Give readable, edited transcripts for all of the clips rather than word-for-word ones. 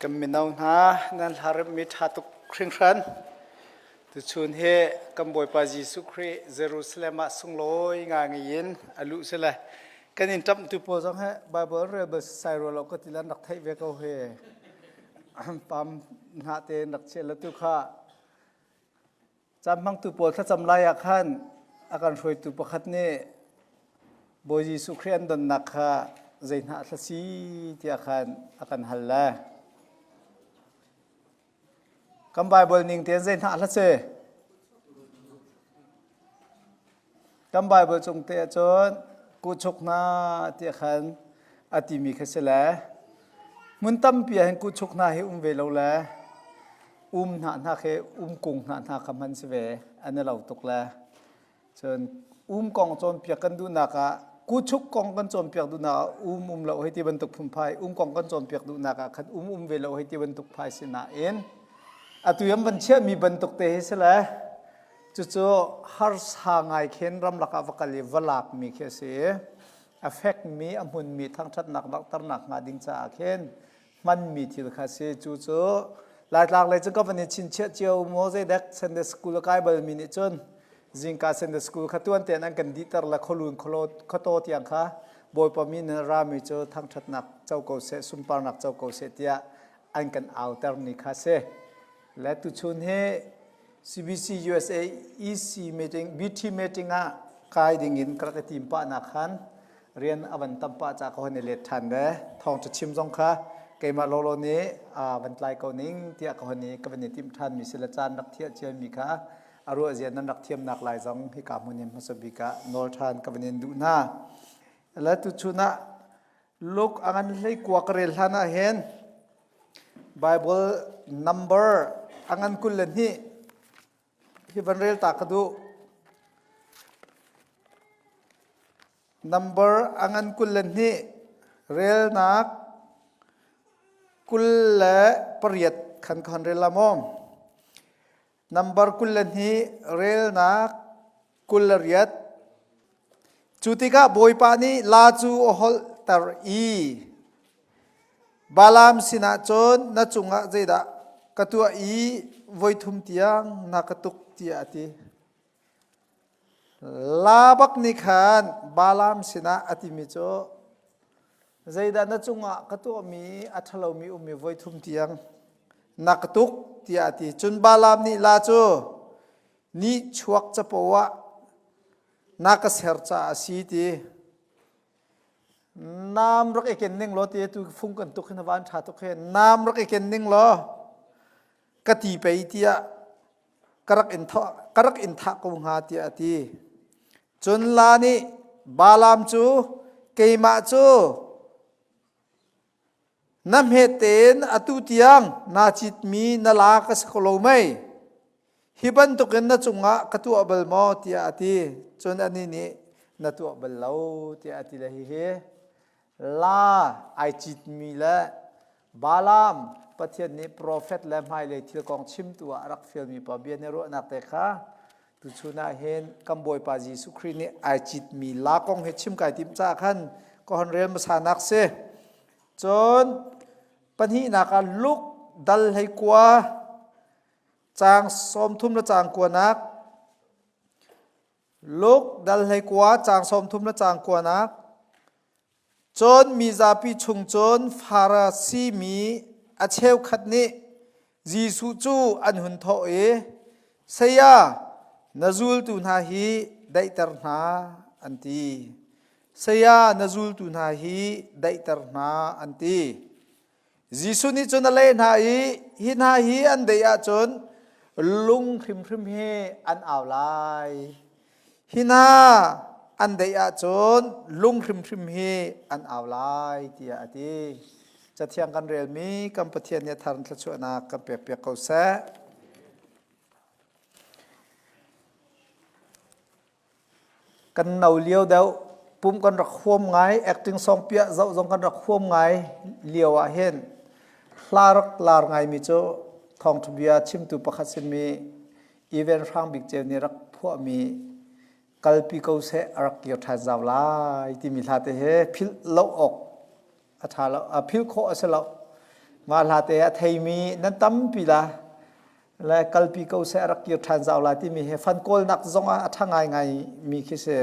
Kan mino hna nan hla remmi ṭha tuk hringhran. Tuchun hi kan Bawipa Jesuh Khrih Jerusalem ah sunglawi ngai in a luh si le kan in ṭamhtu pawl zong hi Bible rel bal sai rua lo ka ti lan rak theih ve ko hi. Pam hnah tein rak chiah le tu kha Caan hmangtu pawl thlacam lai ah khan a kan hruaitu pakhat nih Bawi Jesuh Khrih an donnak kha zei hna thla si tiah khan a kan hal le kan Bible ning tein zei hna hla si? Kan Bible cung te ahcun kuhchuk hna tiah khan a timi kha si le hmun tampi ah hin kuhchuk hna hi um ve lo le um hna hna khi um kung hna hna kha hman si ve an i lo tuk le cun um kong cawnpiak kan duhnak ah kuchuk kong kan cawnpiak duhnak ah um um lo hei ti bantuk phunphai um kong kan cawnpiak duhnak ah khan um um ve lo hei ti bantuk phai si nain atu an van chiahmi bantuk te hi si le Cucu harsa ngai khin ramlak ah va kal i va lakmi khi a si i a fekmi a hmunmi thangṭhatnak langhternak hnga ding caah khin hmanmi thil kha a si. Cucu Laitlang lei cu ka van i chinchiah cio maw zeidek Sunday school a kai balmi nih cun zingka Sunday school kha tuan tein an kan dihter le khualun khuataw tiang kha Bawipa min in rami cu thangṭhatnak co ko seh sunparnak co ko seh tiah an kan auter ni kha si. Le tuchun hi CBC USA EC meeting BT meeting ah kai ding in ka rak i tim pah nak khan rian a van tam pah ca ka hon i let than le thawng cu chim zong kha keimah lolo nih van tlai ko ning tiah ka hon i ka van i tim than mi si le caan rak thiah cia mi kha a ruah zia nan rak thiamnak lai zong hika hmun in hmasa bik ah nawl than ka van in duh hna le tuchun ah Luk a ngan hlei kua ka rel hlan ah hin Bible number a ngan 22 hi van rel ta ka duh. Number a ngan 22 relnak 28 khan ka hon rel la maw? Number 22 relnak 28 Cu tikah Bawipa nih la cu a holhter i Balaam sinah cun na cungah zeidah ka tuah i voithum tiang na ka tuk tiah a ti. La bak nih khan Balaam sinah a timi cu zeidah na cungah ka tuahmi a ṭhalomi ummi voithum tiang na ka tuk tiah a ti. Cun Balaam nih la cu nihchuak capo ah na ka ser caah a si ti nam rak i ken ning law ti tu fung kan tuk hin van ṭha tuk he nam rak i ken ning law ka ti pei tiah ka rak in ka rak in thah ko hnga tiah a ti cun la nih Balaam cu keimah cu Na hmet tein atu tiang naa citmi na la ka si ko lo mei? Hi bantukin na cungah ka tuah bal maw? tiah a ti. Cun anih nih, na tuah bal lo, tiah a ti le hihi la ai citmi le Balaam Pathian nih profet le hmailei thil kong chimtu ah a rak fialmi pa bia nih ruahnak te kha tuchun ah hin kan Bawipa Jesuh Khrih nih ai citmi la kong hi chim kai timh caah khan ka hon rel hmasa nak si. Cun pahnihnak ah Luke dal 19 caang 30 le caang kuanak Luke dal 19 caang 30 le caang kuanak Cun mi zapi chung cun Farasi mi a cheukhat nih Jesuh cu an hun thawh i, Saya, na zultu hna hi daihter hna, an ti. Saya, na zultu hna hi daihter hna, an ti. Jesuh nih cun a leh hna i, hi hna hi an daih ahcun lung hrimhrim hi an au lai. Hi hna an daih ahcun lung hrimhrim hi an au lai, tiah a ti. Cathiang kan relmi kan Pathian nih a thar in thluachuahnak kan pekpiak ko seh. Kan no lio deuh pum kan rak huam ngai acting song piah zoh zong kan rak huam ngai lio ah hin hla rak lar ngaimi cu thawngtha bia chimtu pakhat simi Even Hrang Bik Ceu nih rak phuahmi kalpi ko seh a rak kir ṭhan zau lai timi hla te he philh lo awk a ṭha lo a philh khawh a si lo. Mah hla te a theimi nan tampi la le kalpi ko seh a rak kir ṭhan zau la timi he fan kawlnak zong ah a ṭha ngaingai mi khi si.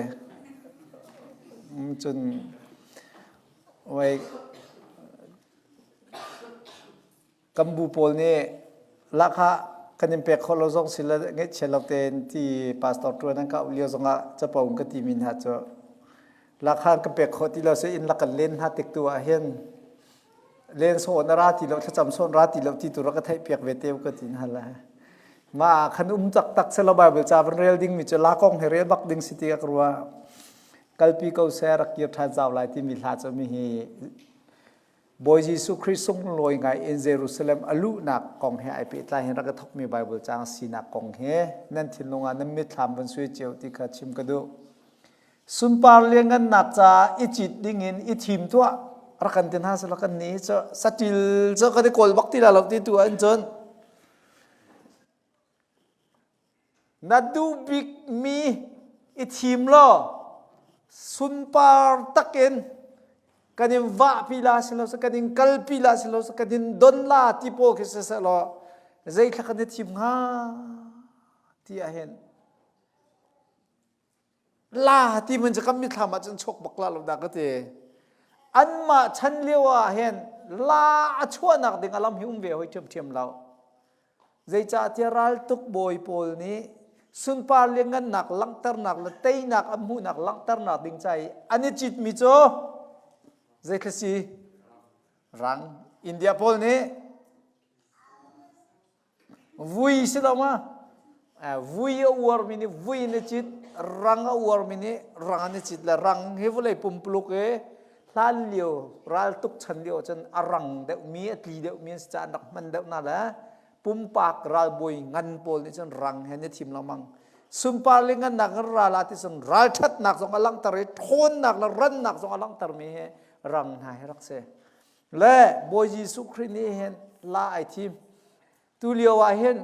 Cun wei kan bu pawl nih lahkhah kan in pek khawh lo zong si le ngaihchia lo tein ti pastor ṭuan an ka auh lio zongah capo in ka timi hna cu lahkhah kan pek khawh ti lo si inn lak kan len hna tik tu ah hin len sawn a ra ti lo thlacam sawn ra ti lo ti tu rak ka theih piak ve te ka ti hna le mah khan um taktak selo Bible ca van rel ding mi cu la kong he rel bak ding si ti ka ruah kalpi ko seh rak kir ṭhan zau lai timi hla cu mi hi Bawi Jesuh Khrih sunglawi ngai in Jerusalem a luhnak kong he ai pehtlai hin rak i thawkmi Bible caang sinak kong he nan thinlung ah nan mitthlam van sui cio ti kha chim ka duh. Sunpar lianngannak caah i cit dingin i thim tuah rak kan ti hna selaw kan nih cu saṭil cu kan i kawl bak ti la lo ti tu ah cun Na duh bikmi i thim law sunpar takin kan in vahpi la si lo kan in kalpi la si lo kan in don la ti pawl khi siseh law zeithla kan i thim hnga ti ahhin La ti man cu kan mithlam ah cun chuak bak la lo dah ka ti. Anmah chan lio ah hin la a chuahnak ding a lam hi um ve hoi ṭhiamṭhiam lo. Zeicahtiah raltuk bawi pawl nih sunpar lianngannak langhternak le teinak an hmuhnak langhternak ding ca i an i citmi cu zeithla si? Rang. India pawl nih Vui si lo ma? Vui a uarmi nih vui in a cit, rang a uarmi nih rang an i cit le rang hi vawlei pumpuluk i hlan lio raltuk chan lio cun a rang deuhmi a tli deuhmi an si caah an rak hman deuh na le pumpak ralbawi ngan pawl nih cun rang he an i thim lengmang. Sunpar le ngannak in ral ah ti cun ralṭhatnak zong a langhter i ṭhawnnak le rannak zong a langhtermi hi rang hna hi rak si. Le Bawi Jesuh Khrih nih hin la ai thim. Tu lio ah hin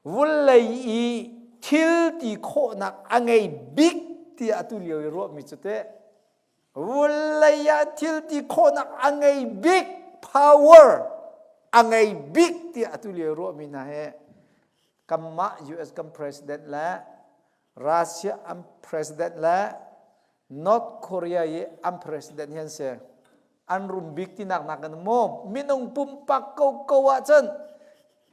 vulei i thil ti khawhnak a ngei bik tiah atu lio i ruahmi cu teh vulei ah thil ti khawhnak a ngei bik power a ngei bik tiah atu lio i ruahmi hna hi kanmah US kan president le Russia an president le North Korea i an president hi an si. An rum bik tinak nak in maw minung pumpak koko ahcun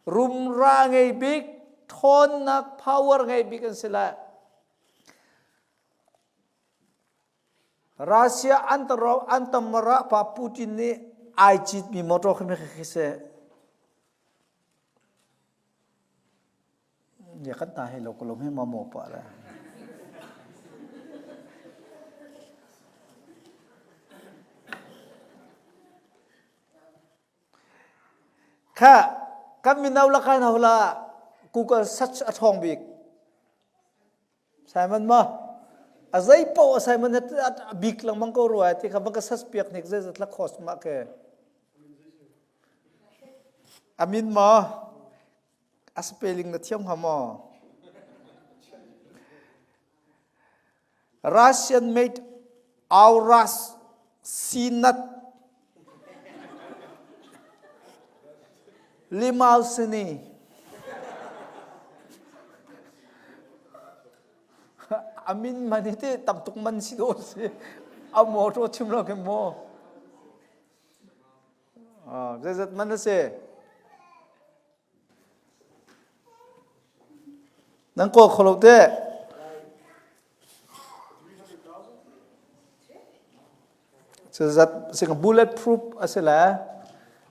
rumra ngei bik, ṭhawnnak power ngei bik an si lai. Russia an taro an tamara pa Putin nih ai citmi motor khi khi si. Ya kan ta he lo ko lo he ma mo pa la. Kha kan mino lakan hola Google search a ṭhawng bik. Simon ma a zei paoh Simon a bik lengmang ko rua ti kha va ka search piak hnik zeizat la cost ma ke. Amin ma A spelling na thiam hnga maw? Russian made Auras Sinat Limousine Amin man hi te tam tuk man si do si. A motor chim lo ke mo. Zeizat man a si? Nan kawl kho lo teh. Cuzat sing bulletproof a si le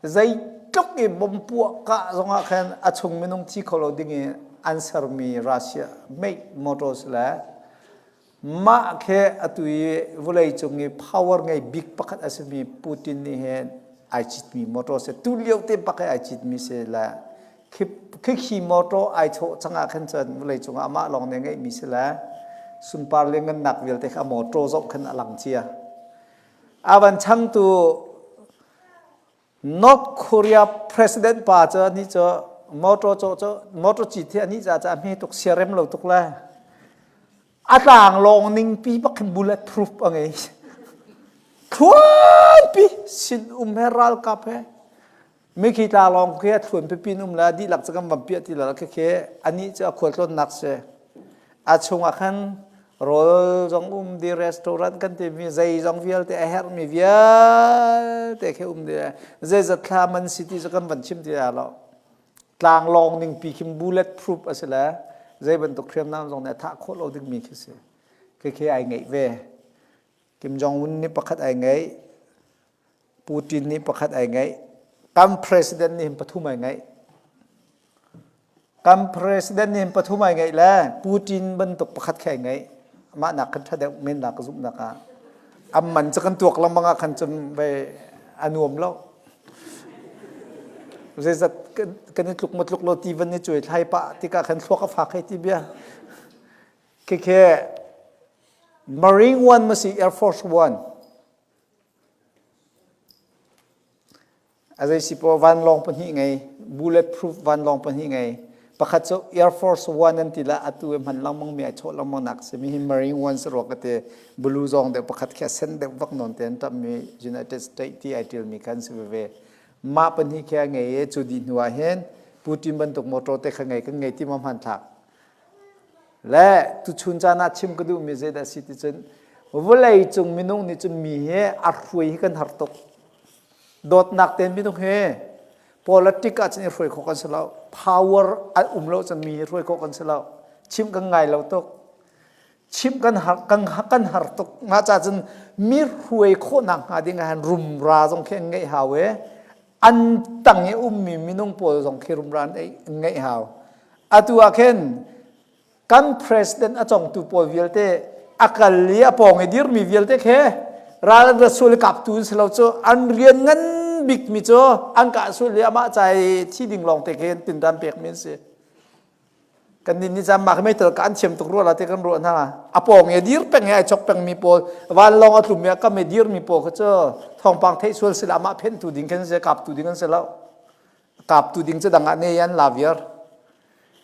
zeitluk i bom puah kah zongah khan a chung minung thi kho lo ding i an sermi Russia made motor si le Mah khi atu i vawleicung i power ngei bik pakhat a simi Putin nih hin ai citmi motor si. Tu lio te bak i ai citmi si le khi khi motor ai chawh cang ah khan cun vawleicung ah amah lawng nih ngeihmi si le sunpar le ngannak vialte kha a motor zoh khan a lang cia. A van changtu North Korea president pa cu anih cu motor cu cu motor cit hi anih ca a hme tuk siarem lo tuk le a tlang lawng ning pi bak khin bullet proof a ngei thluan pi sin um he ralkap he. Mikhi tla lawng khi a thluan pipi in um le dihlak cu kan van piah ti lo khi anih cu a khualtlawnnak si. A chungah khan rawl zong um di restaurant kan timi zeizong vialte a herhmi vialte khi um di zeizat thla man si ti cu kan van chim ti lo. Tlanglawng ning pi khin bullet proof a si le zei bantuk hriamnam zong nih a thah khawh lo dingmi khi si. Khi khi ai ngeih ve. Kim Jong-un nih pakhat ai ngeih. Putin nih pakhat ai ngeih. Kan president nih hin pathum ai ngeih. Kan president nih hin pathum ai ngeih le Putin bantuk pakhat khi ai ngeih. Mah nak khan ṭha deuh men nak ka zumhnak ah. An man cu kan tuak lengmang ah khan cun ve a nuam lo. Zeizat kan i tluk ma tluk lo ti van i cuai thlai pah tikah khan thluak a fak hei ti bia. Khikhe Marine One ma si Air Force One. A zei si poah vanlawng pahnih ngei, bulletproof vanlawng pahnih ngei. Pakhat cu Air Force One an ti la atu i hman lengmang mi ai chawh lengmang nak si mi hi Marine One si rua ka ti. Blue zong deuh pakhat khi a sen deuh vak nawn te an ṭamh mi United States ti ai ṭial mi kha an si veve. Mah pahnih khi a ngei i cu dih hnu ah hin Putin bantuk motor te kha ngei kan ngei ti ma hmanthlak. Le tuchun caan ah chim ka duhmi zeidah a si ti cun vawlei cung minung nih cun mi hi a hruai hi kan har tuk. Dawtnak tein minung hi politic ah cun i hruai khawh kan si lo. Power a um lo cun mi hi hruai khawh kan si lo. Chimh kan ngai lo tuk. Chimh kan har kan kan har tuk. Mah ca cun mi hruai khawhnak hnga ding ah hin rumra zong khi an ngeih hau i an tang i ummi minung pawl zong khi rumra an ngeih hau. Atu ah khin kan president a congtu pawl vialte a kal i a pawng i dirmi vialte khi ral an rat sual i kaptu an si lo cu an rian ngan bikmi cu an kah sual i amah ca i thi ding lawng te khi an tindan pekmi an si. Kan nih nih mah meital ka an thiam tuk rua la te kan ruah hna. A pawng i dir peng i ai chok peng mi pawl vanlawng a tlum i a kam i dir mi pawl kha cu thawngpang theih sual sila amah phentu ding khan si kaptu ding an si lo. Kaptu ding cu dang ah ne an la viar.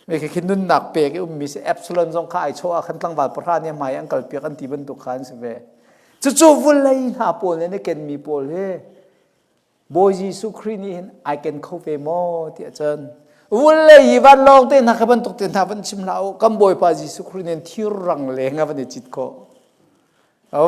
Me khi khi nunnak pek i ummi si Absalom zong kha ai chawh ah khan tlangval pahra nih hmai an kal piak an ti bantuk kha an si ve. Cucu vulei hna pawl nih an i kenmi pawl hi Bawi Jesuh Khrih nih hin ai ken kho ve maw tiah cun vulei i vanlawng te hna kha bantuk te hna van chim hlah u kan Bawipa Jesuh Khrih nih thir rang leng a van i cit khawh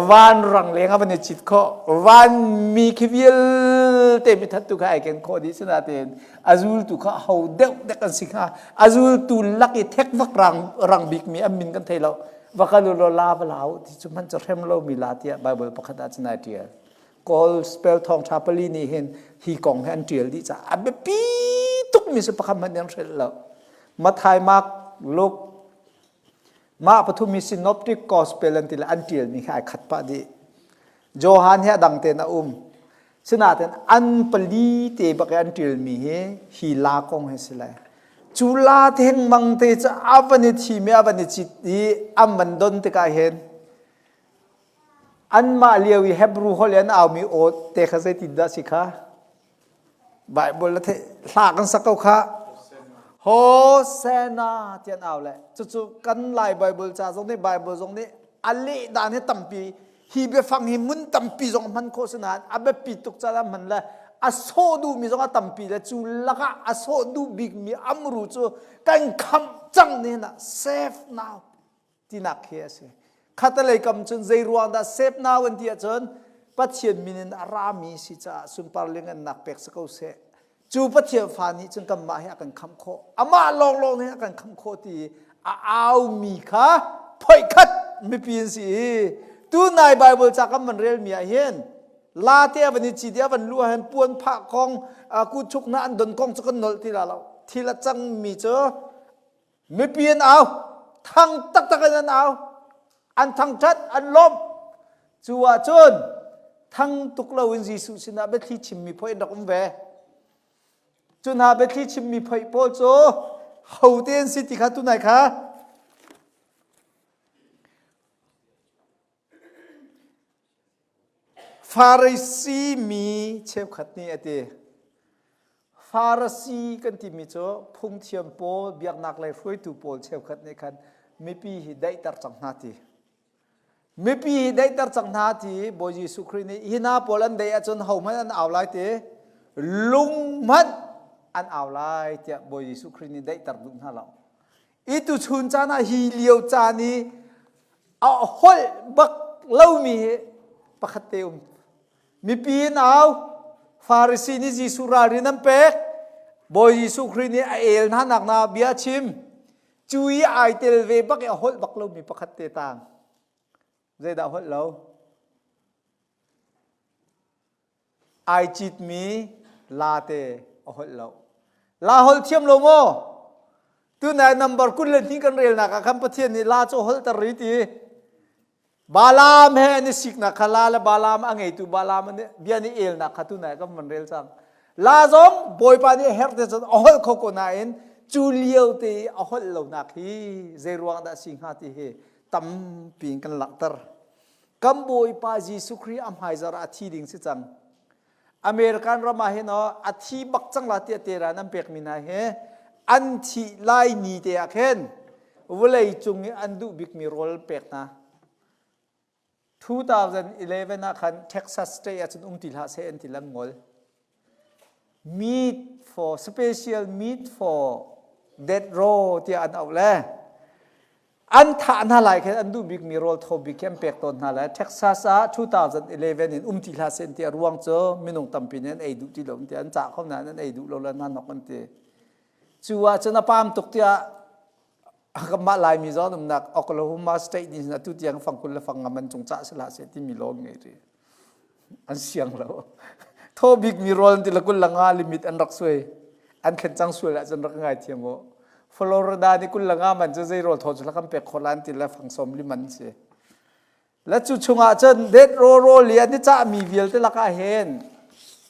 van rang leng a van i cit khawh van mi khi vialte mi thattu kha ai ken khawh dih sinain a zultu kha ho deuh dek an si kha a zultu lak i thek vak rang rang bik mi an min kan thei lo va kal u law la va la u ti cu hmanh cu hrem lo mi la tiah Bible pakhat ah cun ai tial Gospel thawngṭha pali nih hin hi kong hi an ṭial dih caah a biapi tukmi si pakhat hmanh an hrelh lo. Matthai, Mark, Luke, mah pathum hi synoptic gospel an ti le an ṭialmi kha ai khat pah dih. Johan hi a dang tein a um. Sinain an pali te bak i an ṭialmi hi hi la kong hi si lai. Cu la thengmang te cu a van i thim i a van i cit i an van don tikah hin Anmah lio i Hebrew holh i an aumi aw te kha zeitindah a si kha? Baibal na theih hla kan sak ko kha. Hosanna ti an au le cucu kan Lai Baibal ca zong nih Baibal zong nih a leh dan hi tampi hi biafang hi mun tampi zong hman khawh si nain a biapi tuk caah hman le a sawh duhmi zong a tampi le cu lakah a sawh duh bikmi amru cu kan khamh cang ni na save now tinak khi a si. Khatalei kam cun zei ruang dah sep nau an ti ahcun Pathian min in a rami si caah sunpar liangannak pek si ko seh. Cu Pathian fa nih cun kanmah hi a kan khamh khawh. Amah lawnglawng nih a kan khamh khawh ti a aumi kha phoih khat mipi an si i tunai Bible ca kan van relmi ah hin la te a van i ci ti a van lu ah hin puan phah kong kuchuk hna an don kong cu kan nolh ti la lo thil a cangmi cu Mipi an au. Thang taktak in an au. An thangṭhat, an lawmh. Cu ahcun thang tuk loin Jesuh sinah biathli chimmi phoih an rak um ve. Cu hna biathli chimmi phoih pawl cu hote an si ti kha tunai kha Farasi mi cheukhat nih a ti. Farasi kan timi cu phungthiam pawl, biaknak lei hruaitu pawl cheukhat nih khan mipi hi daihter cang hna ti. Mipi hi daihter cang hna ti Bawi Jesuh Khrih nih hi hna pawl an daih ahcun hohmanh an au lai ti. Lung hmanh an au lai tiah Bawi Jesuh Khrih nih daihter duh hna lo. I tuchun caan ah hi lio caan i a holh bak lomi hi pakhat te um. Mipi in au, Farasi nih Jesuh ralrin an pek. Bawi Jesuh Khrih nih a el hna nak na bia chim. Cu i ai tel ve bak i a holh bak lomi pakhat te tang. Zeidah holh lo? Ai citmi late a holh lo. La holh thiam lo maw? Tunai number 22 kan relnak ah khan Pathian nih la cu holhter ri ti. Balaam he an i siknak kha la le Balaam a ngeitu Balaam bia nih elnak kha tunai kan van rel cang. La zong Bawipa nih a herh te cun a holh kho ko nain cu lio te i a holh lonak hi zei ruang dah si hnga ti hi tampi in kan langhter. Kan Bawipa Jesuh Khrih a hmaizarh ah a thi ding si cang. American ram ah hin a thi bak cang la tiah teran an pekmi hna hi an thih lai ni te ah khin vawlei cung i an duh bikmi rawl pek hna. 2011 ah khan Texas state ah cun um ti hlah seh an ti lan ngol. Meat for special meat for death row tiah an auh le an thah hna lai khin an duh bikmi rawl thaw bik khi an pek tawn hna lai. Texas ah 2011 in um ti hlah seh ti a ruang cu minung tampi nih an ei duh ti lo ti an cah kho nain an ei duh lo le hna nok an ti. Cu ah cun a pam tuk tiah kanmah Laimi zawn umnak Oklahoma state nih atu tiang fang 20 le fang ngam an cung cah si hlah seh timi law ngei rih. An siang lo. Thaw bikmi rawl an ti le 25 limit an rak suai. An thlen cang sual ahcun rak ngai thiam u. Florida nih 25 man cu zei rawl thaw cu kan pek khawh la an ti le fang sawm li man si. Le cu chungah cun det raw rawl i an i cahmi vialte lakah hin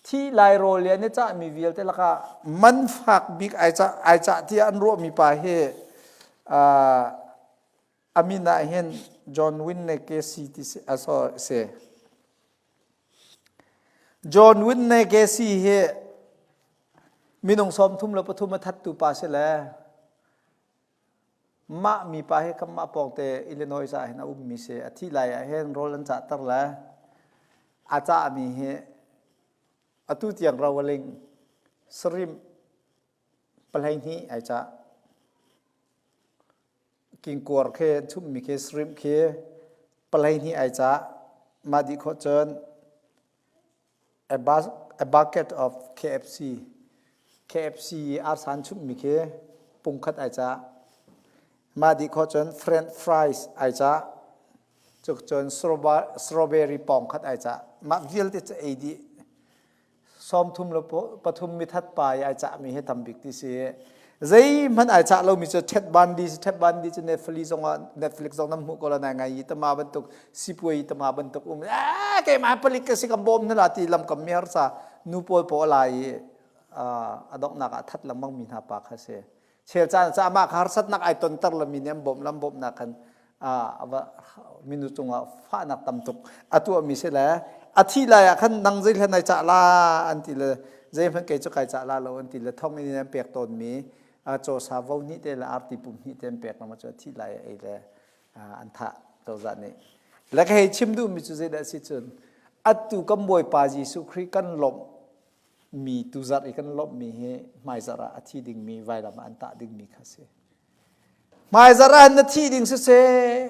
thi lai rawl i an i cahmi vialte lakah man fak bik ai cah ai cah tiah an ruahmi pa hi uh, a min ah hin John Wynne Casey ti si a so si. John Wynne Casey hi minung 33 a thattu pa si le mah mi pa hi kanmah pawngte Illinois ah hin a ummi si. A thih lai ah hin rawl an cahter le a cahmi hi atu tiang ro a ling sarim 12 ai cah. Kingkuar khi an chumhmi khi shrimp khi 12 ai cah. Mah dih khawh cun a, bus, a bucket of KFC KFC i arsa an chumhmi khi pungkhat ai cah. Mah dih khawh cun French fries ai cah. Cuk cun strawberry pawng khat ai cah. Mah vialte cu ei dih. 33 mithat pa i ai cahmi hi tam bik ti si. Zeihmanh ai cah lomi cu Ted Bundy si. Ted Bundy cu Netflix zong ah Netflix zong nan hmuh ko la nai ngai i tama bantuk sipuai tama bantuk um eh keimah palik ka si kan bawm hna la ti lamkam mi harsa nu pawl pawl lai i a donghnak ah that lengmang mi hna pa kha si. Chel caan ca amah kha harsatnak ai tonter lomi nih an bawmh lam bawmhnak khan minu cungah fahnak tam tuk a tuahmi si le a thih lai ah khan nang zei hlan ai cah la an ti le zeihmanh kei cu kai cah la lo an ti le thong in an pek tawnmi cawsa vo hnih te le arti pum hnih te an pek lama cu a thih lai ei le an thah cozah nih le ka hei chim duhmi cu zeidah si cun atu kan Bawipa Jesuh Khrih kan lawmh mi tuzarh i kan lawmhmi hi hmaizarh ah a thi dingmi vailam ah an tah dingmi kha si. Hmaizarh ah na thi ding siseh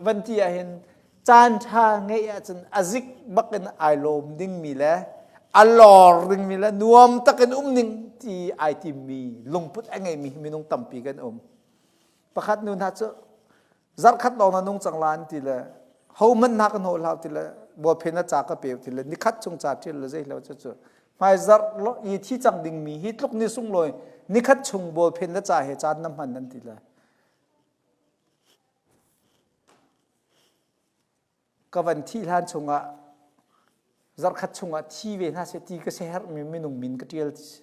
van ti ahhin caan ṭha ngeih ahcun a zik bak in ai lawm dingmi le a lor dingmi le nuam takin um ding ti ai timmi lungput a ngeimi minung tampi kan um. Pakhat nu hna cu zarkhat lawng na nung cang la an ti le hohmanh hna ka hnawh hlah ti le bawphen na ca ka pe ti le nikhat chung ca ṭial le zei lo cu cu hmaizarh i thi cang dingmi hi tluk ni sunglawi nikhat chung bawlphen na ca he caan na hman an ti le ka van thih hlan chungah zarkhat chungah thi ve hna seh ti ka siaherhmi minung min ka ṭial ti si.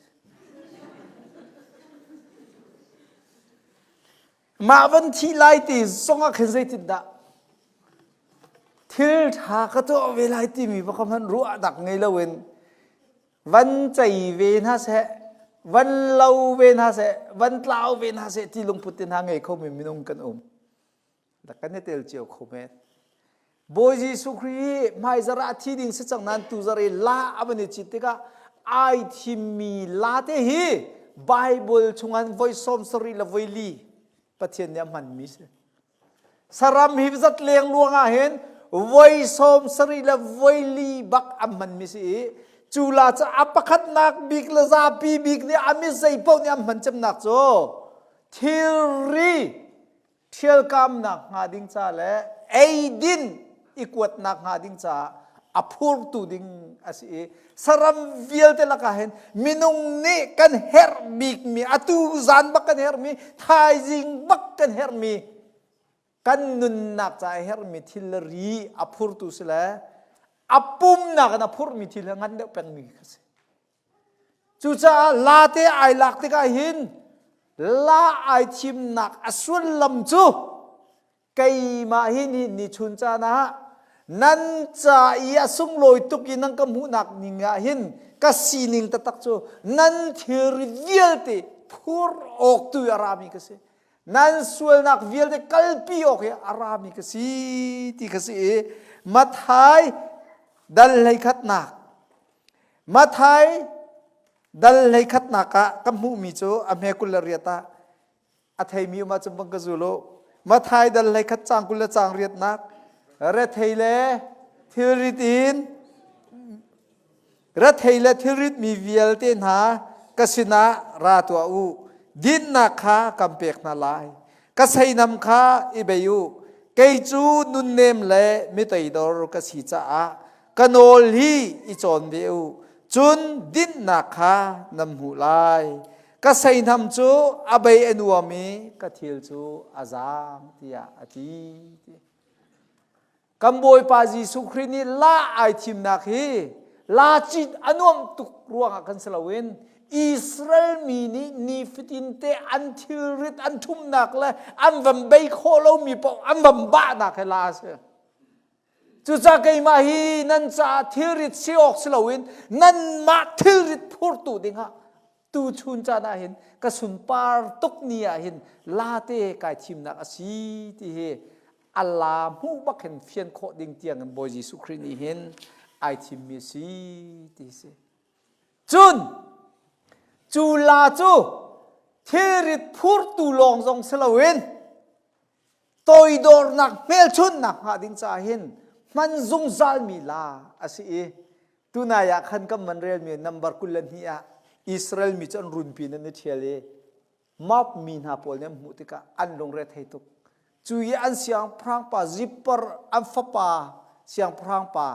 Mah van thih lai ti zong ah khin zeitindah thil ṭha ka tuah ve lai timi baka hmanh ruahnak ngei loin van cei ve hna seh van lo ve hna seh van tlau ve hna seh ti lungput te hna ngei khomi minung kan um. Kan i tel cio kho men. Bawi Jesuh Khrih hi hmaizarh ah thi ding si cang nain tuzarh i la a van i cit tikah Ai thimmi la te hi Bible chungan voi 70 le voi li Pathian nih a hmanmi si. Saram hi zat leng luang ah hin voi 70 le voi li bak a hmanmi si i cu la cu a pakhatnak bik le zapi bik nih a mi zei paoh nih an hman cemnak cu thilri ṭhialkamnak hnga ding ca le eidin i kuatnak hnga ding caah a phurtu ding a si i saram vialte lakah hin minung nih kan herh bikmi atu zan bak kan herhmi thaizing bak kan herhmi kan nunnak ca a herhmi thil le ri a phurtu si le a pumnak in a phurhmi thil he ngan deuh pengmi kha si. Cucaah la te ai lak tikah hin la ai thimnak a sullam cu keimah hi ni ni chun caan ah nan ca i a sunglawi tuk i nan ka hmuhnak ning ah hin ka sining taktak cu nan thilri vialte phur awk tu i a rami ka si. Nan sualnak vialte kalpi awk hi a rami ka si ti ka si i Mathai dal hleikhatnak Matthai dal hleikhatnak ah ka hmuhmi cu a hme 28 ah a theimi um ahcun bang ka zul u. Matthai dal hleikhat caang 20 le caang riatnak rethei le thilrit in rethei le thilrit mi vialte hna ka sinah ra tuah u. Dinnak kha kan pek hna lai. Ka seinam kha i bei u. Kei cu nunnem le miteidor ka si caah ka nawl hi i cawn ve u cun dinhnak kha nan hmuh lai ka seihnam cu a bei a nuam i ka thil cu a zaang tiah a ti kan bawipa Jesuh Khrih nih la ai thimnak hi la cit a nuamh tuk ruangah kan si loin Israel mi nih nifatin te an thilrit an ṭhumnak le an van bei khawh lomi paoh an van bahnak he la a si. Cucaah keimah hi nan caah thilrit si awk si loin nanmah thilrit phurtu dingah tuchun caan ah hin ka sunpar tuk ni ah hin late kai thimnak a si ti hi Allah hmuh bak hin fian khawh ding tiang in Bawi Jesuh Khrih nih hin ai thimmi a si ti si. Cun cu la cu thilrit phurtu lawng zong si loin toidornak hmelchunhnak hnga ding caah hin hman zungzalmi la a si i tunai ah khan kan man relmi number 22 ah Israel mi cu an runpi nan i ṭhial i Moab mi hna pawl nih an hmuh tikah an lungre thei tuk. Cu i an siangpahrang pa Zippor an fapa siangpahrang pa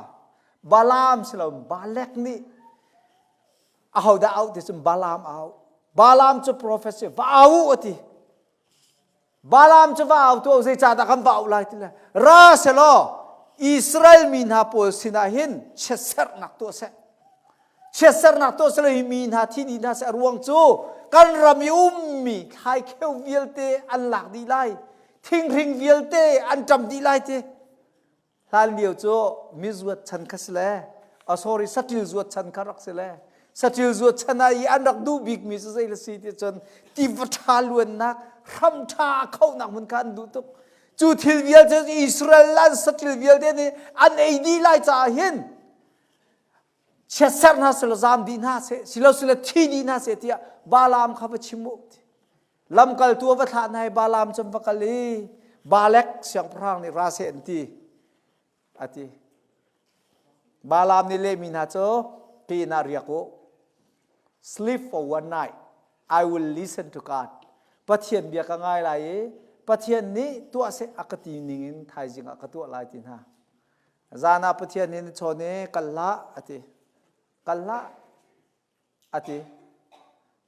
Balaam si lo Balek nih ahodah auh ti cun Balaam a auh. Balaam cu profet si va au a ti. Balaam cu va au tuah zeicahdah kan va auh lai ti le ra selaw Israel mi hna pawl sinah hin chiatserhnak tuah seh. Chiatserhnak tuah selaw hi mi hna thi dih hna seh a ruang cu kan ram i ummi thlaikheu vialte an lak dih lai thinghring vialte an ṭam dih lai ti. Hlan lio cu mizuat chan kha si le a sorry saṭil zuat chan kha rak si le saṭil zuat chan ah i an rak duh bikmi cu zei le si ti cun tiva ṭha luannak hram ṭha a khohnak hmun kha an duh tuk cu thil vialte Israel an saṭil vialte nih an ei dih lai caah hin chiatserh hna selaw zaam dih hna seh silo sile thi dih hna seh tiah Balaam kha va chim u Lamkaltu a va thlah hna i Balaam cu an va kal i Balek siangpahrang nih ra seh an ti a ti. Balaam nih lehmi hna cu hi inn ah riak u. Sleep for one night. I will listen to God. Pathian bia ka ngai lai i Pathian nih tuah seh a ka ti ning in thaizing ah ka tuah lai ti hna. Zan ah Pathian nih na chawn i kal hlah a ti. Kal hlah. A ti.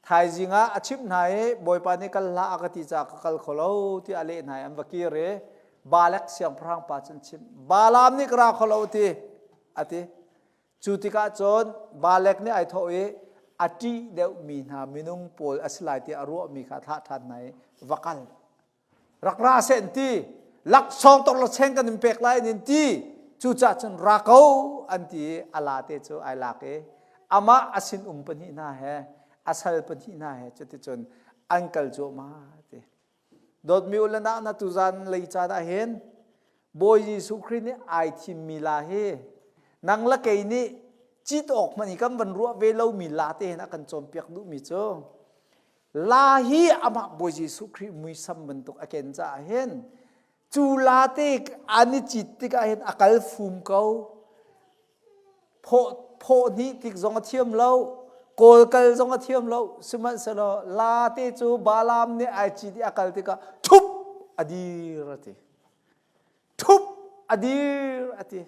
Thaizing ah a chimh hna i Bawipa nih kal hlah a ka ti caah ka kal kho lo tiah a leh hna i an va kir i Balek siangpahrang pa cu an chimh. Balaam nih ka ra kho lo a ti. A ti. Cu tikah cun Balek nih ai thawh i a ṭih deuhmi hna minung pawl a si lai tiah a ruahmi kha a thlah ṭhan hna i va kal. Rak ra seh an ti. Laksawng tok lacheng kan in pek lai an in ti. Cucaah cun ra ko an ti i a la te cu ai lak i amah a sin um pahnih hna he a sal pahnih hna he cuticun an kal cuahmah ti. Dawtmi u le nau na tuzan lei caan ah hin Bawi Jesuh Khrih nih ai thimmi la hi nang le kei nih Cit awk hmanh i kan van ruah ve lomi la te hin a kan cawnpiak duhmi cu la hi amah Bawi Jesuh Khrih muisam bantuk a ken caah hin cu la te an i cit tikah hin a kal fum ko. Phawh phawh hnih tik zong a thiam lo, kawl kal zong a thiam lo. Sihmanhsehlaw la te cu Balaam nih ai cit i a kal tikah thup a dir a ti. Thup a dir a ti.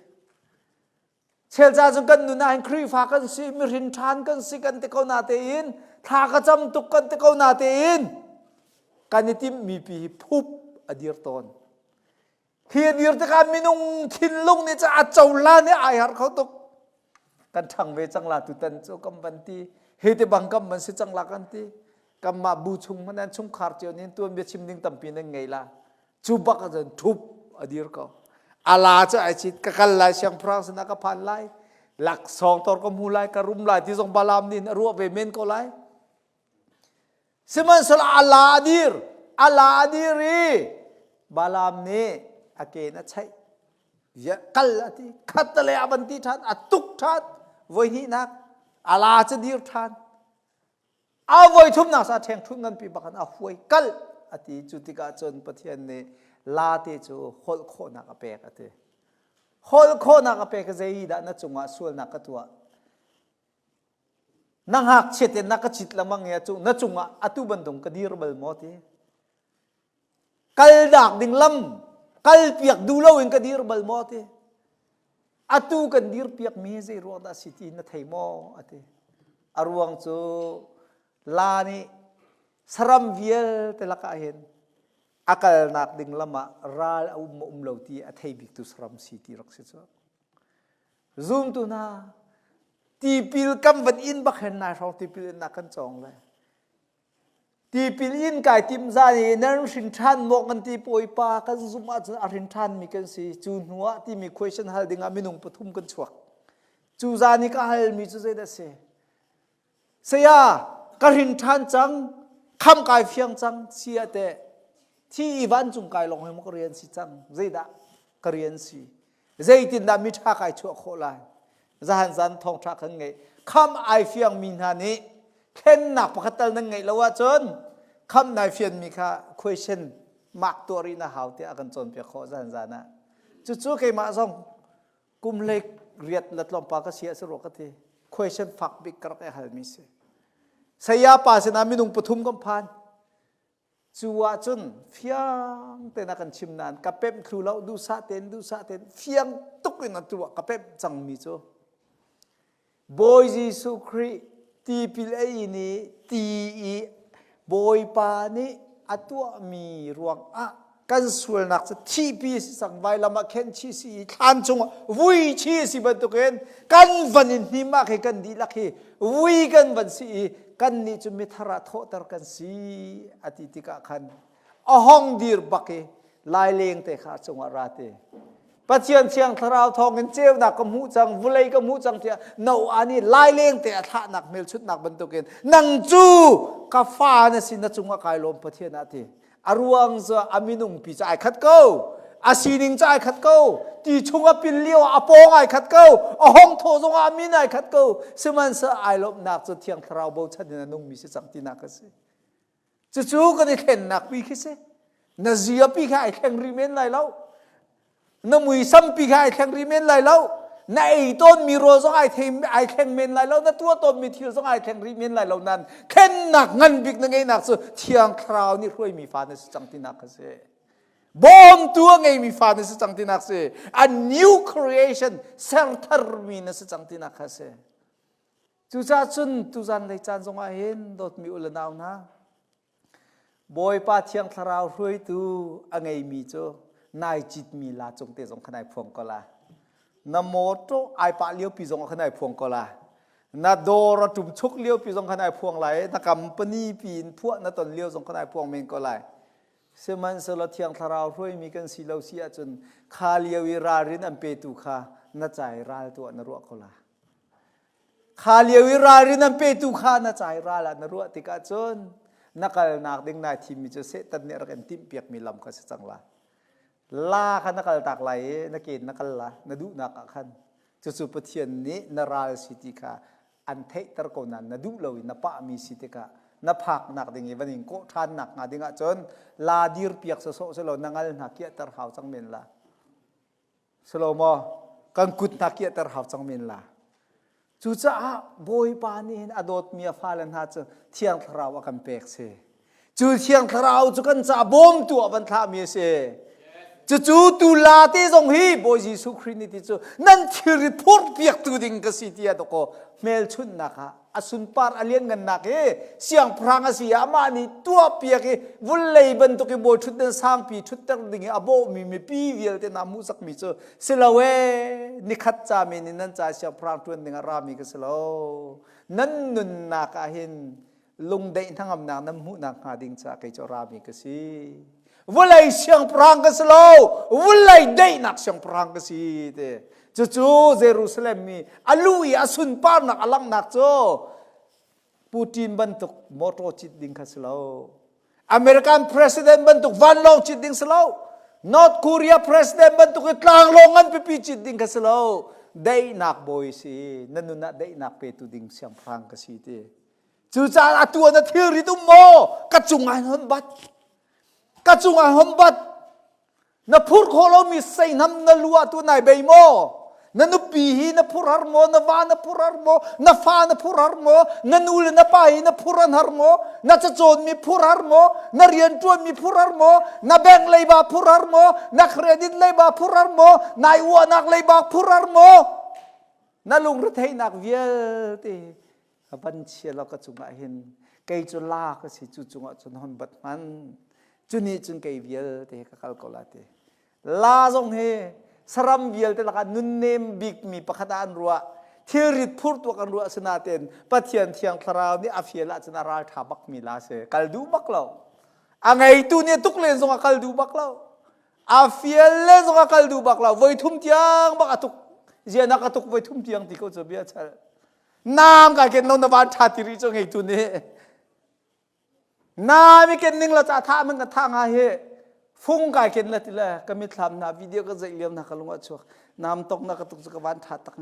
Chelca cu kan nun ah hin Khrihfa kan si, mihrin ṭhan kan si kan ti ko na tein, thla ka cam tuk kan ti ko na tein, kan i timhmi pi hi phup a dir tawn. Hi a dir tikah minung thinlung nih cun a cohlan i ai harh kho tuk. Kan ṭhang ve cang la tutan cu kan van ti. Hi ti bang kan van si cang la kan ti. Kanmah bu chung hmanh an chungkhar cio nih tuanbia chim ding tampi nan ngei la. Cu bak ahcun thup a dir ko. Ala cu ai chit ka kal lai siangpahrang sinah ka phan lai. Laksawng tor ka hmu lai ka rum lai ti zong Balaam nih a ruah ve men ko lai. Sihmanhsehlaw ala a dir ala a dir i Balaam nih a ke in a chaih. Ya kal a ti khat le a van ti ṭhan a tuk ṭhan voi hnihnak ala cu dir ṭhan A voi thumnak sa ṭhengṭhunh nganpi bak in a huai kalh a ti. Cu tikah cun Pathian nih late cu holh khawhnak a pek a ti. Holh khawhnak a pek zei dah na cungah sualnak ka tuah? Na ngakchiat in na ka cit lengmang i na cungah atu bantuk ka dir bal maw ti? Kalnak ding lam kalpiak duh loin ka dir bal maw ti? Atu kan dirpiak mi zei ruang dah si ti na thei maw? A ti. A ruang cu la nih saram vialte lakah hin a kalnak ding lam ah ral a um maw um lo ti a thei biktu saram si ti rak si cu. Zumtu hna tipil kam van in bak hen nai hrawng tipil in nak kan cawng le Tipil in kai tim zan i nan hrin ṭhan maw kan ti Bawipa kan zumh ahcun a hrin ṭhanmi kan si. Cu hnu ah timi question hal dingah minung pathum kan chuak. Cu zan i ka halmi cu zeidah a si? Saya, ka hrin ṭhan cang, kham kai fiang cang, si ah teh thi i vancung kai lawng hi maw ka rian si cang? Zeidah ka rian si? Zeitindah miṭha kai chuah khawh lai? Zahan zan thawngṭha kan ngeih. Kham ai fiangmi hna nih thlennak pakhat tal nan ngeih lo ahcun kham nai fianmi kha question mark tuah rih na hau tiah a kan cawnpiak khawh zan zan ah. Cucu keimah zong kum hlei riat le tlawmpal ka si ah si rua ka ti. Question fak bik ka rak i halmi si. Saya pa sinah minung pathum kan phan. Cu ahcun fiang tein a kan chim nain ka pemh thlu lo duhsah tein duhsah tein fiang tuk in atu ah ka pemh cangmi cu Bawi Jesuh Khrih tipil a in i ti i Bawipa nih a tuahmi ruangah kan sualnak cu thihpi a si cang vailam ah khen chih si i thlan chungah vui chih a si bantukin kan van in hnim ah khi kan dihlak hi vui kan van si i kannih cu mithar ah thawhter kan si a ti tikah khan a hong dir bak i laileng te kha a cungah ra te Pathian thiang thlarau thawngin ceunak ka hmuh cang vulei ka hmuh cang tiah Noah nih laileng te a thlahnak hmelchunhnak bantukin nang cu ka fa na si na cungah kai lawm Pathian ah ti A ruang cu a minung pi cu ai khat ko. A sining cu ai khat ko. Ti chung a pil lio ah a pawng ai khat ko. A hong thawh zong ah a min ai khat ko. Sihmanhsehlaw ai lawmhnak cu Thiang Thlarau bochan in a nungmi si cang tinak a si. Cucu kan i thlennak pi khi si. Na zia pi kha ai thleng rih men lai lo. Na muisam pi kha ai thleng rih men lai lo. Na ei tawnmi rawl zong ai thei ai thleng men lai lo. Na tuah tawnmi thil zong ai thleng rih men lai lo. Nan thlennak ngan bik na ngeihnak cu Thiang Thlarau nih hruaimi fa na si cang tinak a si. Bawmtu a ngeimi fa na si cang tinak si. A new creation ser tharmi na si cang tinak kha si. Cucaah cun tuzan lei caan zongah hin dawtmi u le nau hna Bawipa Thiang Thlarau hruaitu a ngeimi cu nai citmi la cung te zong kha nai phuang ko la. Na mawṭaw ai pah liopi zong kha nai phuang ko la. Na dawr a ṭum chuk liopi zong kha nai phuang lai. Na company pi in phuah na ton lio zong kha nai phuang men ko lai. Sihmanhsehlaw Thiang Thlarau hruaimi kan si lo si ahcun kha lio i ralrin an petu kha na cai ral tuah na ruah ko la. Kha lio i ralrin an petu kha na cai ral ah na ruah tikah cun na kalnak ding nai thimmi cu Satan nih a rak in timhpiakmi lam kha si cang lai. La kha na kaltak lai i na ke in na kal la, na duhnak ah khan. Cucu Pathian nih na ral si ti kha an theihter ko nain na duh lo i na pahmi si tikah na phaknak ding i van in kawh ṭhannak hnga ding ahcun la dir piak sawsawh si lo na ngal hna kiahter hau cang men la. Silo maw kan kut hna kiahter hau cang men la. Cucaah Bawipa nih hin a dawtmi a fale hna cu Thiang Thlarau a kan pek si. Cu Thiang Thlarau cu kan ca bawmtu ah van thlahmi a si. Cucu tu la te zong hi Bawi Jesuh Khrih nih ti cu nan thilri phurh piaktu ding ka si tiah dawkaw hmelchunhnak ah a sunpar a lianngannak hi siangpahrang a si i amah nih tuah piak i vulei bantuk i bawi ṭhutdan sangpi ṭhutter ding i a bawhmi mipi vialte hna hmuhsakmi cu si lo ee nikhat ca men in nan ca siangpahrang ṭuan ding ah rami ka si lo nan nunnak ah hin lungdaih hnangamnak nan hmuhnak hnga ding caah kei cu rami ka si vulei siangpahrang ka si lo vulei daihnak siangpahrang ka si te cucu Jerusalem mi a lu i a sunparnak a langhnak cu Putin bantuk motor cit ding kha si lo American president bantuk vanlawng cit ding si lo North Korea president bantuk i tlanglawng ngan pipi cit ding kha si lo daihnak bawi si na nun ah daihnak petu ding siangpahrang ka si ti Cucaah atu ah na thilrit um maw? Ka cungah hin hon bat. Ka cungah hon bat. Na phur khawh lomi seihnam na lu ah tu nai bei maw? Na nupi hi na phur har maw? Na va na phur har maw? Na fa na phur har maw? Na nu le na pa hi na phur an har maw? Na cacawnmi phur har maw? Na rianṭuanmi phur har maw? Na bank leiba phur har maw? Na credit leiba phur har maw? Nai uahnak leiba phur har maw? Na lungretheihnak vialte Ka van chia law ka cungah hin kei cu la ka si cu cungah cun hon bat hman cu nih cun kei vialte ka kal ko la ti la zong hi saram vialte lakah nunnem bikmi pakhat ah an ruah thilrit phurtu kan ruah sinaten Pathian thiang thlarau nih a fial ahcun a ral ṭha bakmi la si kal duh bak lo a ngeitu nih tuk len zong a kal duh bak lo a fial le zong a kal duh bak lo voi thum tiang bak a tuk zianak a tuk voi thum tiang ti ko cu bia chal Naam kai ken lo na van tha ti rih cu ngeitu nih. Naam i ken ning la ca tha man ka tha nga hi fung kai ken la ti le ka mitthlam na video ka zeih liam na ka lung a chuak naam tok na ka tuk cu ka van tha tak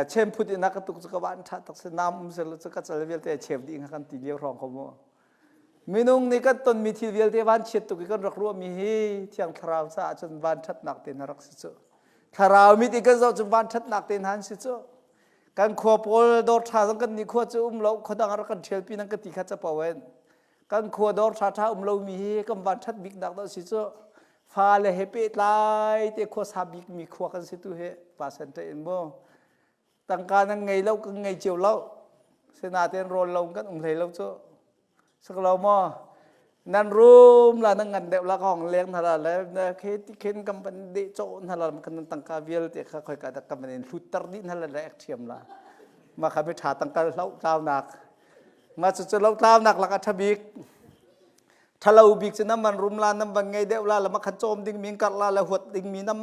chem phut in na ka tuk cu ka van tha tak se naam um se lo cu ka cal vialte cheu dih nga kan ti lio hrawng ko mu minung nih kan tonmi thil vialte van chiat tuk i kan rak ruahmi hi thiang thlarau caah cun van ṭhatnak te na rak si cu thlarau mit i kan zoh cu van ṭhatnak te hna an si cu kan khua pawl dawr ṭha zong kan nih khua cu um lo khua dang ah rak kan ṭhial pi nan ka ti kha capo in kan khua dawr ṭha ṭha um lomi hi kan van ṭhat bik nak dah si cu fale he pehtlai te khua sa bik mi khua kan si tu he pa sen in mu tangka nan ngei lo kan ngei cio lo sinaten rawl lo kan um hlei lo cu Sak lo maw? Nan rum la nan ngan deuh la ka hong leng hna la le na khe ti khen kam ban de cho hna la kan nan tangka vialte kha khoi ka dak kam in hlutter dih hna la le ek thiam la ma kha mi tha tangkal hlo tlau nak ma cu cu lo tlau nak lak a tha bik thalo bik cu nam man rum la nam ban ngei deuh la la ma khan chom ding mi kar la la huat ding mi nam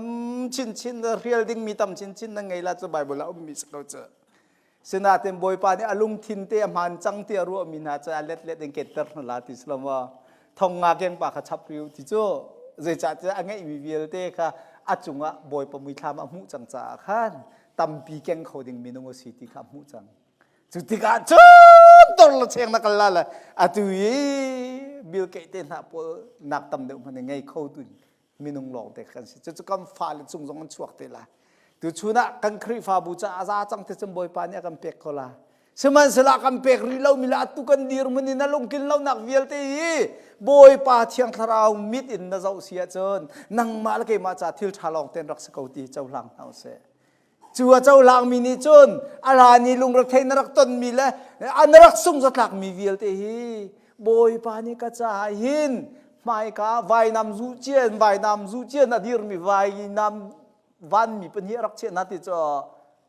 chin chin rial ding mi tam chin chin na ngei la cu bible a um mi ko cu Sinain Bawipa nih a lungthin te a hmaan cang ti a ruahmi hna cu a letlet in ketter hna la ti si lo maw? Thong nga keng pa kha chap riu ti cu zeicahtiah a ngeihmi vialte kha a cungah Bawipa muithlam a hmuh cang caah khan tampi keng kho ding minung a si ti kha a hmuh cang. Cu tikah cun tor la cheng na kal la le atu i Bill Gates te hna pawl nak tam deuh hmanh in ngei kho tu minung lawng te kan si cucu kan fale cung zong an chuak te lai tuchun ah kan Khrihfabu ca a za cang te cun Bawipa nih a kan pek ko la sihmanhsehlaw kan pek rih lomi le atu kan dirhmun in a lungtlin lonak vialte hi Bawipa Thiang Thlarau mit in na zoh si ahcun nangmah le keimah ca thil ṭha lawng ten rak si ko ti cohlang hna usih Cu a cohlangmi nih cun a hlan i lungrethei na rak tonmi le na rak sung zatlakmi vialte hi Bawipa nih ka caah hin hmaika vainam zuh cian vainam zuh cian a dirmi vainam vanmi pahnih a rak chiah hna ti cu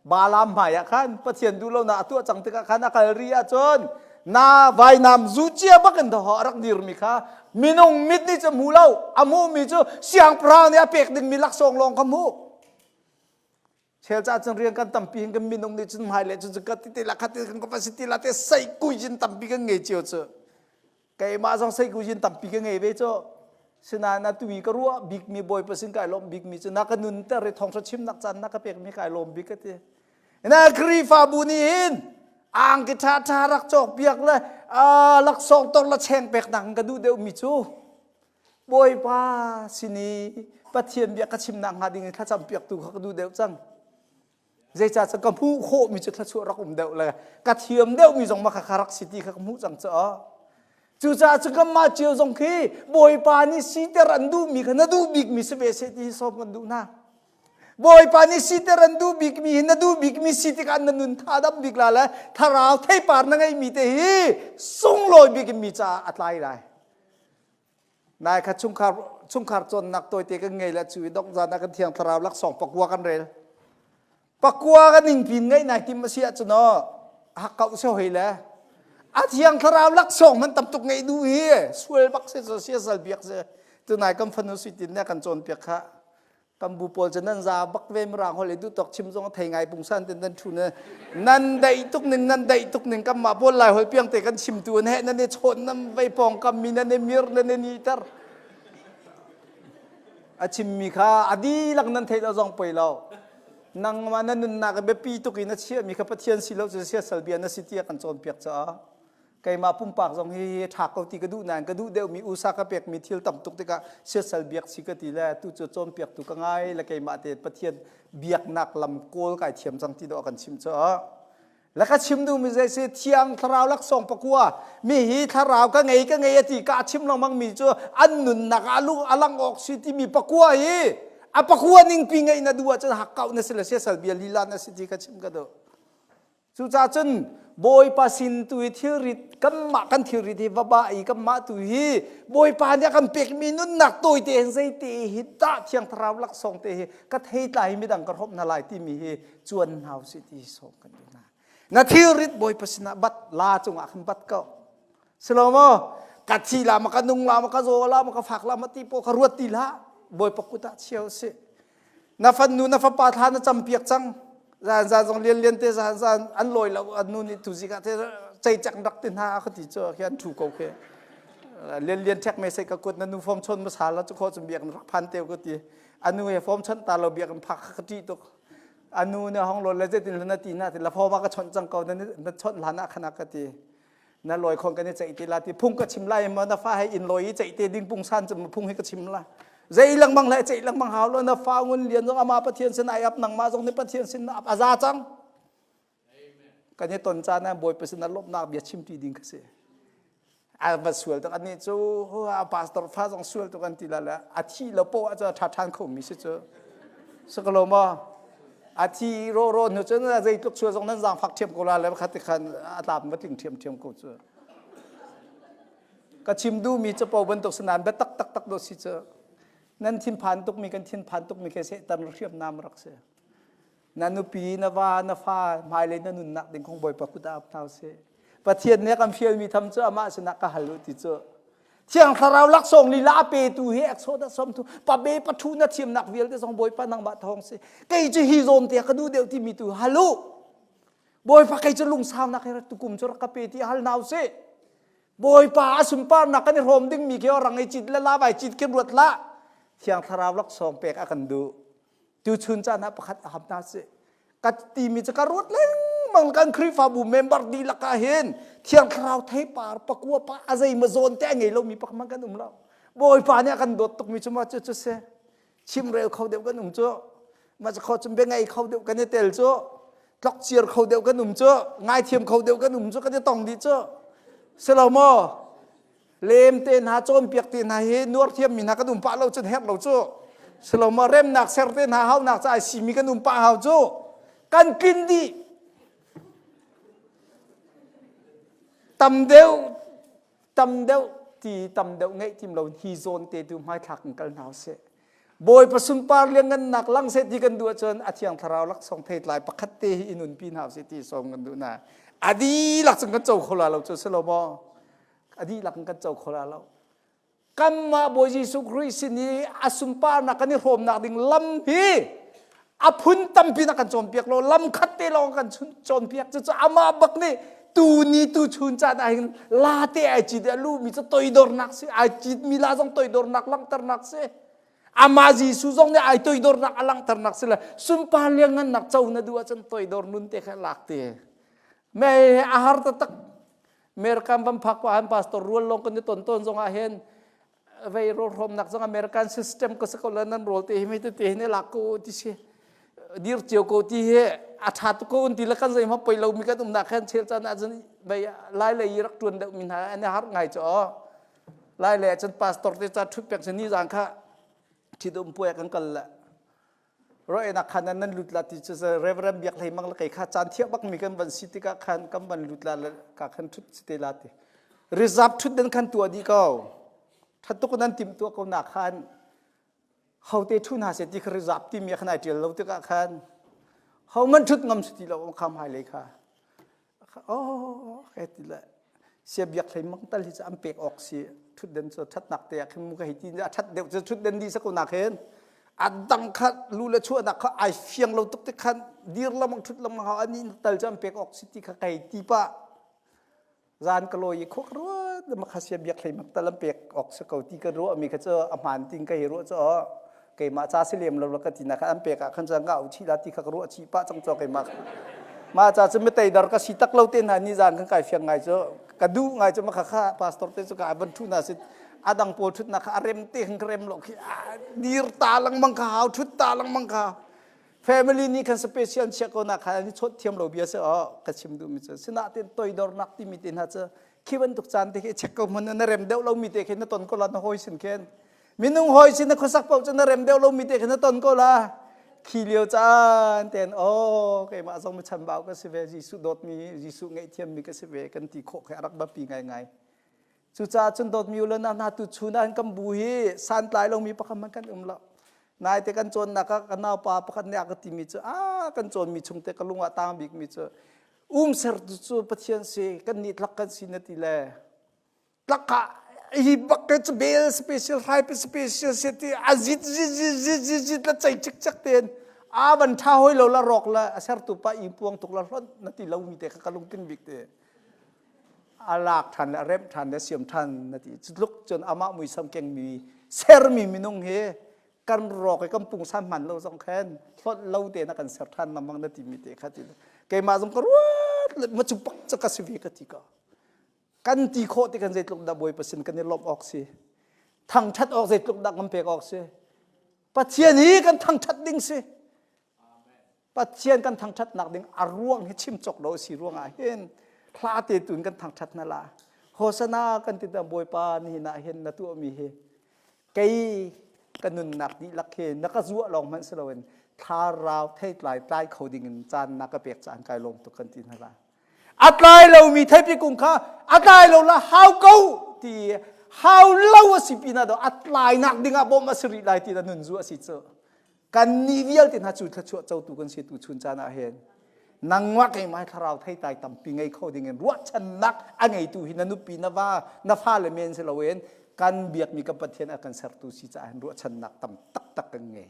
Balaam hmai ah khan Pathian duh lonak a tuah cang tikah khan a kal ri ahcun na vainam zu cia bakin dawh a rak dirmi kha minung mit nih cu hmu lo a hmuhmi cu siangpahrang nih a pek dingmi laksawng lawng kha hmuh Chel ca cun rian kan tampi hin kan minung nih cun hmai le cun ka ti te la khat kan ka si ti la te sei kui jin tampi kan ngei cio cu keimah zong sei kui jin tampi ka ngei ve cu. Sinain atu i ka ruah bikmi Bawipa sin kai lawmh bikmi cu na ka nunter i thawngṭha chimnak caan na ka pekmi kai lawm bik ka ti. Na Khrihfabu nih hin angki ṭhaṭha rak cawkpiak le laksawng tor le cheng peknak in ka duh deuhmi cu Bawipa sin i Pathian bia ka chimnak hnga ding in thlacam piaktu kha ka duh deuh cang. Zeicah cun ka hmuh khawhmi cu thluachuah rak um deuh le ka thiam deuhmi zong mah kha rak si ti kha ka hmuh cang caah. Cucaah cu kanmah cio zong khi Bawipa nih siter an duhmi kha na duh bikmi si ve seh ti hi sawm kan duh hna. Bawipa nih siter an duh bikmi hi na duh bikmi si tikah na nun tha dam bik la le thlarau theipar na ngeihmi te hi sunglawi bik in mi caah a tlai lai. Nai kha chungkhar chungkhar cawnnak tawite kan ngei le cu i dongh zan ah kan thiang thlarau laksawng pakua kan rel. Pakua kan ningpin ngeih nai tim a si ahcun aw hakkauh se hoi le a thiang thlarau laksawng man tam tuk ngeih duh hi sual bak se siasal biak se tunai kan fanu suitin ne kan cawnpiak kha Kan bu pawl cu nan za bak ve mirang holh i duh tawk chim zong a thei ngai pungsan ten nan thu ne nan daih tuk ning nan daih tuk ning kan mah pawl lai holh piang te kan chim tu an he nan i chawn nan vei pawng kam mi nan i mir nan i ni ter a chimmi kha a dihlak nan theih lo zong poi lo nangmah na nunnak biapi tuk in a chiahmi kha Pathian si lo cu siasal bia na si tiah kan cawnpiak caah Keimah pumpak zong hi ṭha ko ti ka duh nain ka duh deuhmi usa ka pekmi thil tam tuk tikah siasal biak si ka ti le tu cu cawnpiaktu ka ngai le keimah te Pathian biaknak lam kawl kai thiam cang ti dawh a kan chimh cu. Le ka chim duhmi zei si thiang thlarau laksawng pakua mi hi thlarau ka ngei ka ngei a ti ka chim lengmang mi cu an nunnak ah a a lang awk si timi pakua hi a pakua ningpi ngeih na duh ahcun hakkauh na si le siasal bia lila na si ti ka chim ka duh. Cucaah cun Bawipa sin tu i thilrit kanmah kan thilrit hi va ba i kanmah tu hi Bawipa nih a kan pekmi nunnak tawite hin zeite hi dah Thiang Thlarau laksawng te hi ka theitlai hi midang ka hrawmh hna lai timi hi cuan hna usih ti hi sawm kan duh hna. Na thilrit Bawipa sinah bat la cungah khan bat ko. Silo maw? Ka thi la ma ka nung la ma ka zaw la ma ka fak la ma ti paw ka ruat ti hlah. Bawipa kut ah chia usih. Na fanu na fapa thla na campiak cang. Zan zan zong lian lian te zan zan an lawi lo an nu nih tuzik ah te cei cak rak ti hna ka ti cu khi an thu ko khi. Lian lian ṭhek me sei ka kut na nu fom chon ma la cu kho cum biak rak phan te ka ti. Anu he fom chon ta lo biak phak ka ṭih tuk. Anu ne hong lo le zeitin na ti na ti la fom ka chon cang ko na na chon hlan ah khana ka ti. Na lawi khon kan i ceih te la ti phung ka chim lai ma na fa he in lawi i ceih te ding pungsan cu phung hi ka chim la zei lengmang le ceih lengmang hau lo na fa ngun lian zong ama pathian sin ai ap nangmah zong nih pathian sin ap aza cang kan i ton caan ah bawipa sin ah lawmhnak bia chim ti ding ka si a va sual tuk ani cu a pastor fa zong sual tuk an ti la le a thi lo po ah cu a ṭha ṭhan kho mi si cu Sakalo ma a thi ro ro hnu cun zeitluk sual zong nan zaangfak ṭhiam ko la le khat khan a tlap va tling ṭhiam ṭhiam ko cu. Ka chim duhmi capo bantuk sanan bia tak tak tak do si cu. Nan thinphan tukmi kan thinphan tukmi khi Satan hriamnam rak si. Na nupi, na va, na fa, hmailei na nunnak ding kong Bawipa kut ah ap hna usih. Pathian nih a kan fialmi tham cu amah sinah ka hal u ti cu. Thiang Thlarau laksawng lila a petu hi Exodus 30 pabe pathu na thiamnak vialte zong Bawipa nangmah thawng si. Kei cu hi zawn te ka duh deuh timi tu hal u. Bawipa kei cu lungsaunak hi tukum cu rak ka pe ti hal nau si. Bawipa a sunparnak kan i hrawm dingmi khi rang i cit le la vai cit khin ruat hlah. Thiang Thlarau laksawng pek a kan duh. Tuchun caan ah pakhat a ham hna si. Ka timi cu ka ruat lengmang kan Khrihfabu member dihlak ah hin Thiang Thlarau theipar pakua pa a zei ma zawn te a ngei lomi pakhat hmanh kan um lo. Bawipa nih a kan dawt tukmi cu ma cu cu si. Chimrel kho deuh kan um cu. Ma cu kho cun bia ngei kho deuh kan i tel cu. Tlokciar kho deuh kan um cu. Ngaithiam kho deuh kan um cu kan i tong dih cu. Si lo maw? Lem te hna cawnpiak te hna hi nuar thiammi hna kan um pah lo cun herh lo cu. Silo maw remnak ser te hna haunak ca ai simi kan um pah hau cu. Kan tlin dih. Tam deuh tam deuh ti tam deuh ngeih tim lo hi zawn te tu hmaithlak in kal hna usih. Bawipa sunpar lianngannak lang seh ti kan duh ahcun a thiang thlarau laksawng theitlai pakhat te hi i nunpi hna usih ti sawm kan duh hna. A dihlak cun kan co kho la lo cu si lo maw? A dihlak in kan co kho la lo. Kanmah Bawi Jesuh Khrih sin i a sunparnak kan i hrawmnak ding lam hi a phun tampi na kan cawnpiak lo lam khat te lawng kan cawnpiak cucu amah bak nih Tu ni tu chun caan ah hin la te ai cit i a luhmi cu toidornak si. Ai citmi la zong toidornak langhternak si. Amah Jesuh zong nih ai toidornak a langhternak si le sunpar lianngannak co na duh ahcun toidor nun te kha lak te. Me a har taktak. American van phak pa han pastor rual lawng kan i ton tawn zong ah hin vei rawl hrawmnak zong American system ka si ko la nan rawl te hi mei tete hin lak ko ti si dir cio ko ti hi a tha tuk ko ti le kan zei ma poi lo mi kan umnak khan chel chan ah cun vei lai lei rak tuan deuh mi hna an har ngai cho lai lei ah cun pastor te cha thut pek ni zang kha thidum puai kan kal la roenak khan nan lut la ti cu Reverend Biak Hlei Mang le kei kha caan thiah bak mi kan van si tikah khan kan van lut la le ka khan thut si te la ti reserve thut den khan tuah dih ko thatuk nan tim tuah ko na khan hote thu hna se ti kha reserve ti mi khan ai tial lo tikah khan ho man thut ngam si ti lo kham hai lei kha Oh, ke ti le sia biak hlei mang tal hi cu an pek awk si thutden cu thatnak te ah khin mu ka hei ti a that deuh cu thutden di sa ko nak hin a dang kha lu le chuahnak kha ai fiang lo tuk te khan dir lamang thut lamang hau ani tal cu an pek awk si ti kha ka hei ti pa zan ka lawi i khua ka ruat ma kha sia biak hlei mak tal an pek awk si ko ti ka ruah mi kha cu a hmaan ting ka hei ruah cu keimah ca si lem lo ka ti na kha an pek ah khan cun ka au chih la ti kha ka ruah chih pah cang cho keimah mah ca cu mitei dar ka si tak lo te hna ni zan kan kai fiang ngai cu ka duh ngai cu ma kha kha pastor te cu ka van thu na si adang pawl thut na kha a rem te khan ka rem lo khi dir ta lengmang kha hau thut ta lengmang kha family nih khan special chia ko na kha ni chot thiam lo bia se o ka chim duh mi cu sinatin toidor nak ti mi te hna cu khi bantuk caan te khi check ko mun na rem deuh lo mi te khi na ton ko la na hoi sin khen Minung hawi sin na khuasak paoh cu na rem deuh lomi te khi na ton ko la. Khi lio caan ten oh keimah zong mi chambau ka si ve Jesuh dawtmi Jesuh ngaihthiammi ka si ve kan ti khawh khi a rak biapi ngaingai. Cucaah cun dawtmi u le nau hna tu chun ah kan bu hi santlai lomi pakhat hmanh kan um lo. Naite kan cawnnak ah ka naupa pakhat nih a ka timi cu ah kan cawnmi chung te ka lung ah tang bikmi cu um sertu cu Pathian si kan nih tlak kan si na ti le tlaka hi bak ke cu bel special hrai pe special se ti a zit zit zit zit zit zit la chei chik chak ten a ban tha hoi lo la rok la a sertu pa i puang tuk la hlon na ti lo mi te kha ka lungtin bik te a lak than le a rem than le siam than na ti cutluk cun amah muisam keng mi sermi minung hi kan rawk i kan pungsan hman lo zong khan hlawt lo te na kan ser than lengmang na ti mi te kha ti keimah zong ka ruat le ma cu pak ca ka si ve ka ti ka Kan ti khawh ti kan zeitluk dah Bawipa sin kan i lawmh awk si. Thangṭhat awk zeitluk dah kan pek awk si. Pathian hi kan thangṭhat ding si. Pathian kan thangṭhatnak ding a ruang hi chim cawk lo si ruangah hin hla te tun kan thangṭhat na la. Hosana kan ti ta Bawipa nihin ah hin na tuahmi hi kei ka nunnak dihlak hi na ka zuah lawng hmanh si loin thlarau theitlai tlai kho ding in caan na ka pek caan kai lawm tuk kan ti hna la. A tlai lomi theipi kung kha a tlai lo la hau ko ti hau lo a si pinah do a tlainak dingah bawmh a si rih lai ti na nun zu a si cu. Kan nih vialte hna cu thluachuah cotu kan si tu chun caan ah hin nangmah keimah thlarau theitlai tampi ngei kho ding in ruahchannak a ngeitu hi na nupi na va na fale men si loin kan biakmi kan Pathian a kan sertu si caah hin ruahchannak tam taktak kan ngei.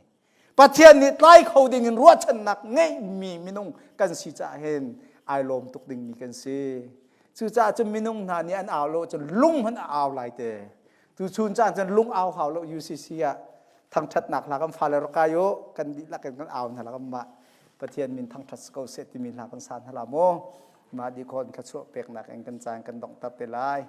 Pathian nih tlai kho ding in ruahchannak ngeihmi minung kan si caah hin ai lawm tuk dingmi kan si. Cucaah cun minung hna nih an au lo cun lung hmanh a au lai te. Tuchun caan cun lung au hau lo UCC ah thangṭhatnak hla kan fale rak kai u kan dihlak in kan au hna la kan mah Pathian min thangṭhat si ko seh timi hla kan sa hna la mu. Mah dih khon thluachuah peknak in kan caan kan donghter te lai.